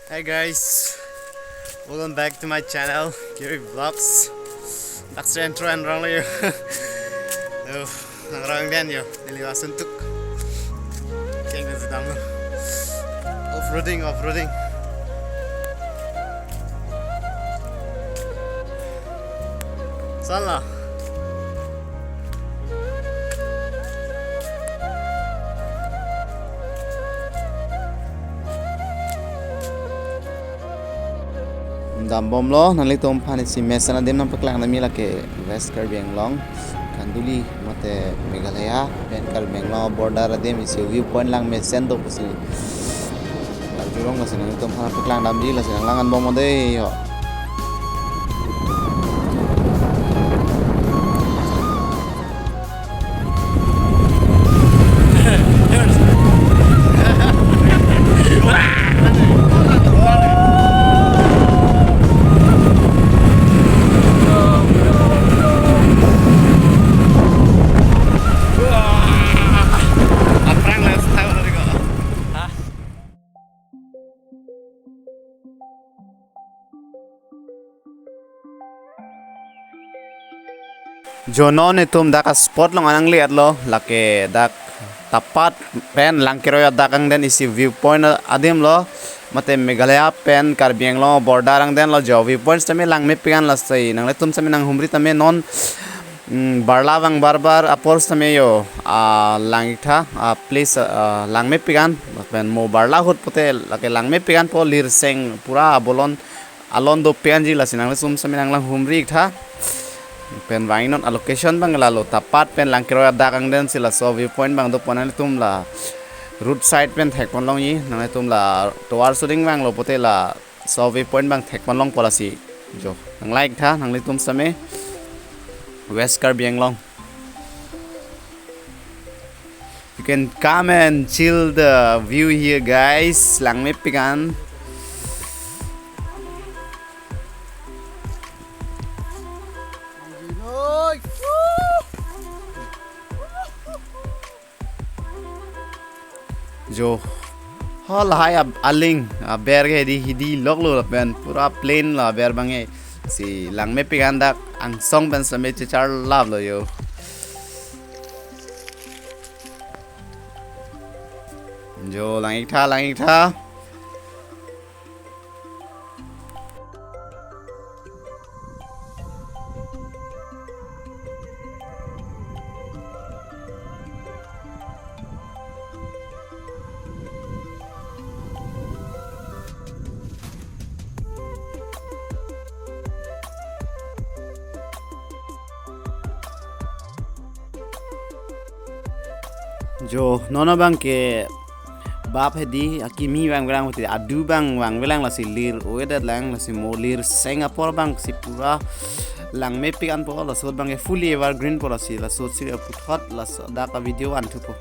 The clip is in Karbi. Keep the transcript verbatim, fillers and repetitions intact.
Hi guys, welcome back to my channel, Giri Vlogs. Daksi intro and rong yo. Yo, nang rong den yo, neli wasun tuk. Keng na sedang lo. Off-roading, off-roading. Salah. Dambomlo, nanglitum aphan isi mesen adim nangpaklang nami lake West Karbi Anglong, Khanduli mate Meghalaya pen Karbi Anglong border adim isi viewpoint lang mesen do pusi. Lang jurong lasi nanglitum aphan paklang damji lasi nanglang anbom dei yo. Aphrang lifestyle tadi ko. Jo non itum dak a spot along nangli-etlo, lake dak Tapat pen Langkeroi adak angden isi viewpoint adim lo, mate Meghalaya pen Karbi Anglong border angden lo jo viewpoint sitame langmepik an lasi nanglitum sitame nanghumri tame non, mm, barla vang barbar apor sitame yo, ah, lang-iktha, ah, place, ah, langmepik an, pen mo barla ahut pote lake langmepik an po, lir seng pura abolon alon dopik anji lasi nanglitum sitame nanglang humri-iktha. Pen vangnon a location abang lalo Tapat pen Langkeroi adak angden si laso viewpoint abang dopo, nanglitum la road side pen thekpon longji, nanglitum la tovar soding vanglo pote laso viewpoint abang thekpon longpo lasi. Jo, nang-like tha nanglitum sitame. West Karbi Anglong. You can come and chill the view here, guys. Langmepik an. Jo. Hol hai ab-, aling, aber ke hidi, hidi loklo lapen pura plain lo aber abang ke. Si langmepik an dak angsong pen sitame checharlaplo yo. Jo, lang-iktha, lang-iktha. Jo, non abang ke bap hedi, akimi vangvelang hedi, adu abang vangvelang lasi lir oedet lang, lasi mo lir seng apor abang si pura langmepik an po, laso abang ke fully evergreen po lasi, laso si puthot, laso dak a video an thupo.